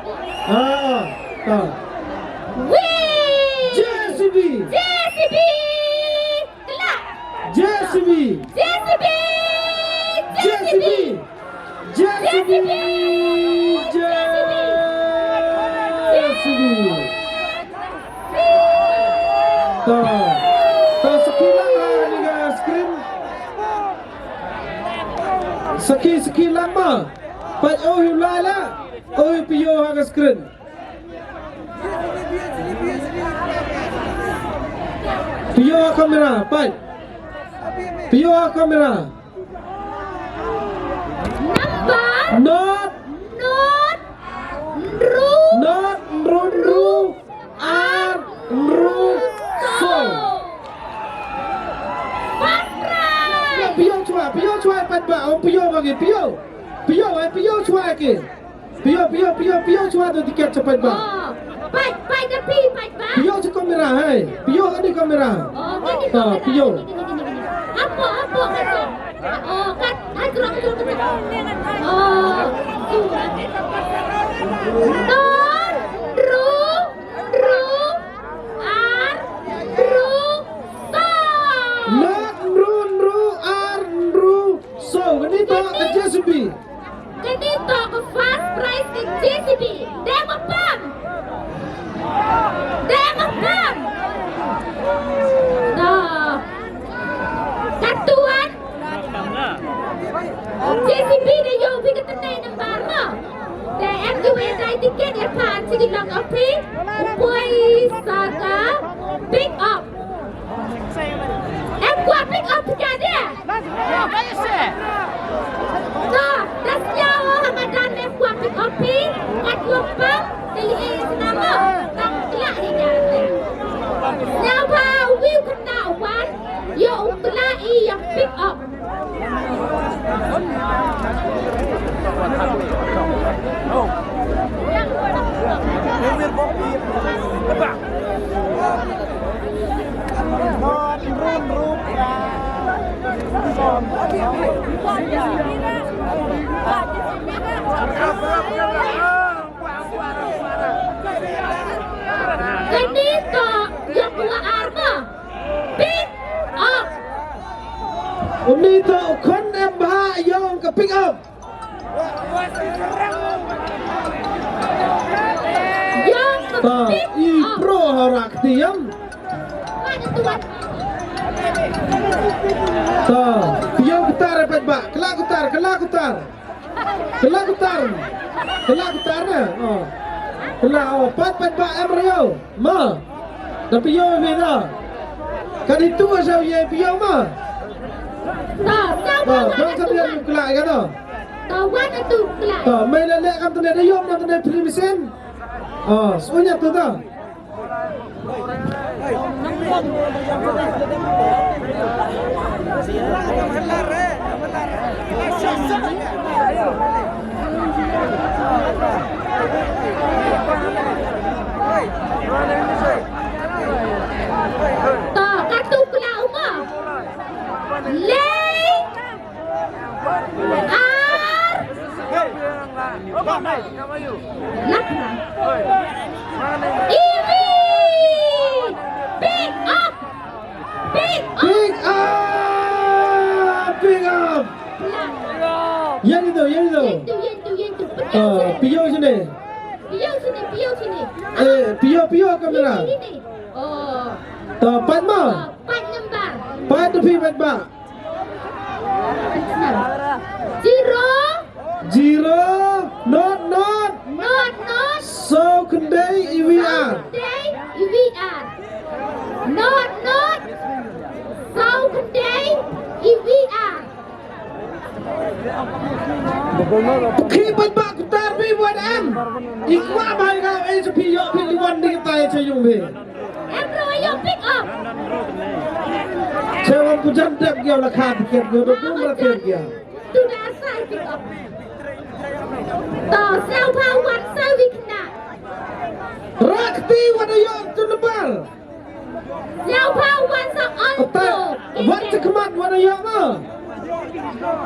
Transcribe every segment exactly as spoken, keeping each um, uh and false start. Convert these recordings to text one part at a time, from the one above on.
Ah, ah, ah. Wee! J C B! J C B! Kla! J C B! J C B! J C B! J C B! J C B! Ta, ta sakhi lang ha kane ka screen. Sakhi, sakhi lang ma. Peit, oh, hi u lai la. Oh, hi u pynïoh ha ka screen. Pynïoh ha camera, peit. Pynïoh ha camera. Number. Not. Not. Hynriew. Not, hynriew, hynriew. Ar, hynriew, saw. First prize. Pynïoh shuwa, pynïoh shuwa, peit ba, ym pynïoh ba ki, pynïoh. Pynïoh, eh, pynïoh shuwa ki. Pynïoh, pynïoh, pynïoh, pynïoh shuwa tu tiket sha peit ba. Oh, peit, peit da phi, peit ba. Pynïoh sha kamera, hai. Pynïoh kane kamera. Oh, kane kamera. Ah, pynïoh. Kane, kane, kane, kane. Hapoh, hapoh, hapoh. Oh, kat, hai, jrong, jrong, jrong. Oh, tu. Ton, ru, ru, ar, ru, ton. Not, ru, ru, ar, ru, saw. Kane to ka J C B. Kane to ka first prize ka J C B. Dei ba pam? Dei ba pam? To. Katto wat. J C B da ïoh phi ka tnai number mo. Te em kiwei dei tiket ïa pha sha ki lok jong phi. U poi sa ka pick up. Em kwah pick up ka de. To, da sñiaw ha madan em kwah pick up phi, ngat kwah pang, te li e sñiaw mo, tang kla hi nya te. Sñiaw bha uwi u khynnah u wan, ïoh u kla i ïa pick up. Kane to ïa u ar mo. Pick up. Une to u khun em bha ïong ka pick up. Ïong ka pick up. Ta i pro ha rak tiam. Ta ïong ka tar, eh, peit ba. Kla ka tar, kla ka tar. Kla ka tar. Kla ka tar na. Oh. Kla, oh, peit, peit ba em reo. Ma. Da pynïoh ïa phi na. Ka dei tu sa ïa pynïoh ma. Ta, ta, ta, ta, ta, ta, kla ka ta. Ta, wan tu kla. Ta, mai la leh kam tane da ïoh na tane free machine. Ah, sunya tu ta. To, katto kla u mo. Lei. Ar. Lak na. Iwi. Pick up. Pick up. Pick up. Lak. Ïa ni to, ïa ni to. Ïa ni to, ïa ni to, ïa ni to. Ah, pynïoh shane. Pynïoh shane, pynïoh shane. Eh, pynïoh, pynïoh kamera. Ini, ini. Oh. To, peit mo. Oh, peit number. Peit da phi, peit ba. Zero. Zero. Not, not. Not, not. Saw khyndai iwi ar. Saw khyndai iwi ar. Not, not. Saw khyndai iwi ar. Phi peit ba kutar phi wat em. I kwah ba nga ei sa phi ïoh phi li wan ni tai sa yung phi. Em ro ïoh pick up. Sa wan ku jan dep ïoh la kha tiket ïoh da pun ra tiket ïa. Tu da sa pick up. To sa pha wan sa wi kna. Rakti wan ïoh tu number. Sñiawbha wan sa on to. Wan sa khmat wan ïa ma.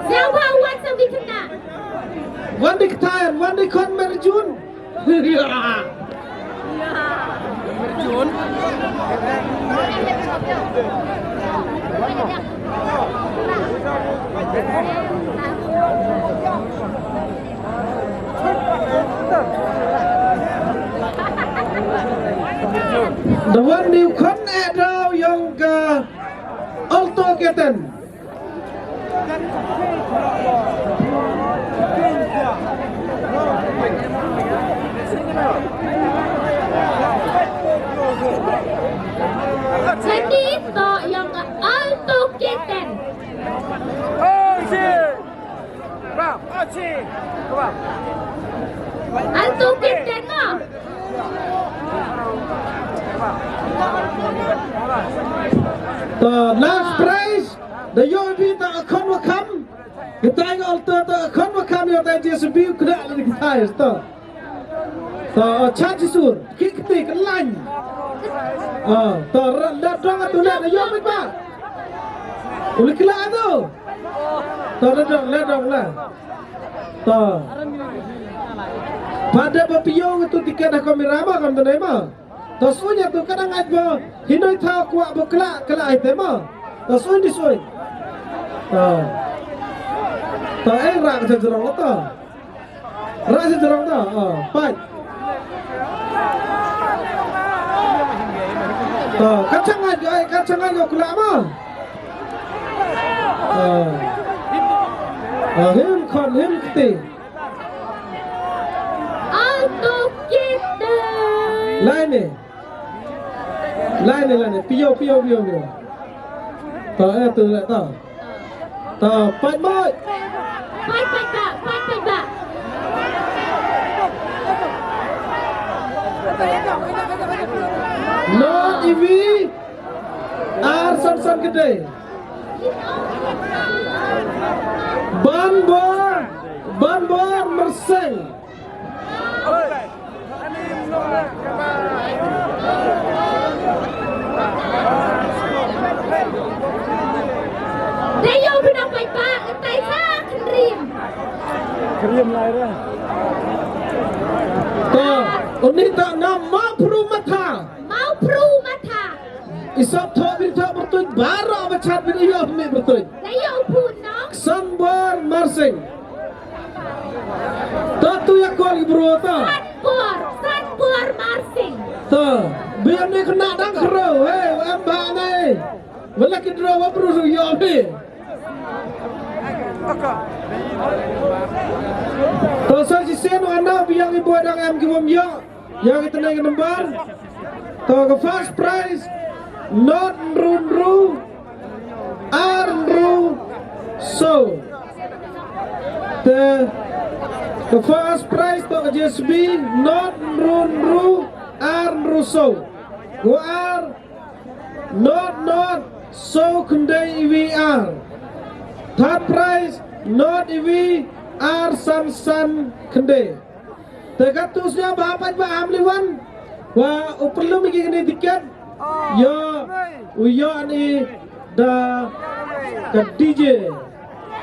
Sñiawbha wan sa wi khynnah. Wan dei ktai, wan dei khon mer jun. Da wan ni u khon eh daw yong ka Alto K ten. Kani to yong ka Alto K ten. Alto K ten ma. To last prize. Da yoh bi ta khon wa kham. Kita ing Alto ta khon wa kham yoh ta J C B kena lagi kita to. To chat jisur. Kik kiti kelan. Ah, to rat lat dong atu lat da yoh bi ba. Uli kela atu. To rat dong lat dong lat. To. Pada ba pio ngitu tiket ha kamera ma kam tane ma. To sunya tu kadang aj ba hinoi tha kuak ba kelak kelak ai tema. To suin di suin. To. To eh rak sa jerong to. Rak sa jerong to. Oh, pai. To kacang aj ai kacang aj kelak ma. Oh. Oh, him khon him kti. Alto K ten. Lai ne. Lai ne lai ne. Pio pio pio pio. Ta eh tu lai ta. Ta pai mai. Pai pai ba, pai pai ba. Not iwi. Ar san san gede. Ban bor, ban bor merseng. Dei yow bina pai pa ngetai sa krim. Krim lai re. To, uni ta nam ma pru matha. Mau pru matha. Isap thok bin thok bertuit barak bachat bin iyo mi bertuit. Layo punok. Sanbor marsing. Tatu ya kol ibro ta. Sanbor, sanbor marsing. Ta. Biar ni kena dang kero. Hei, em ba nai. Wala kidro wa bru su yo mi. Ta sa si sen wa na biang ibo dang em ki wam yo. Ïa kita naik number. To ka first prize not run ru ar ru so. Te ka first prize to J S B not run ru ar ru so. Go ar not not so khyndai iwi ar. Third prize not iwi ar san san khyndai. Te katto sñiaw ba hap ba am liwan. Wa u pynlum ki kini tiket. Yo u yo ani da ka D J.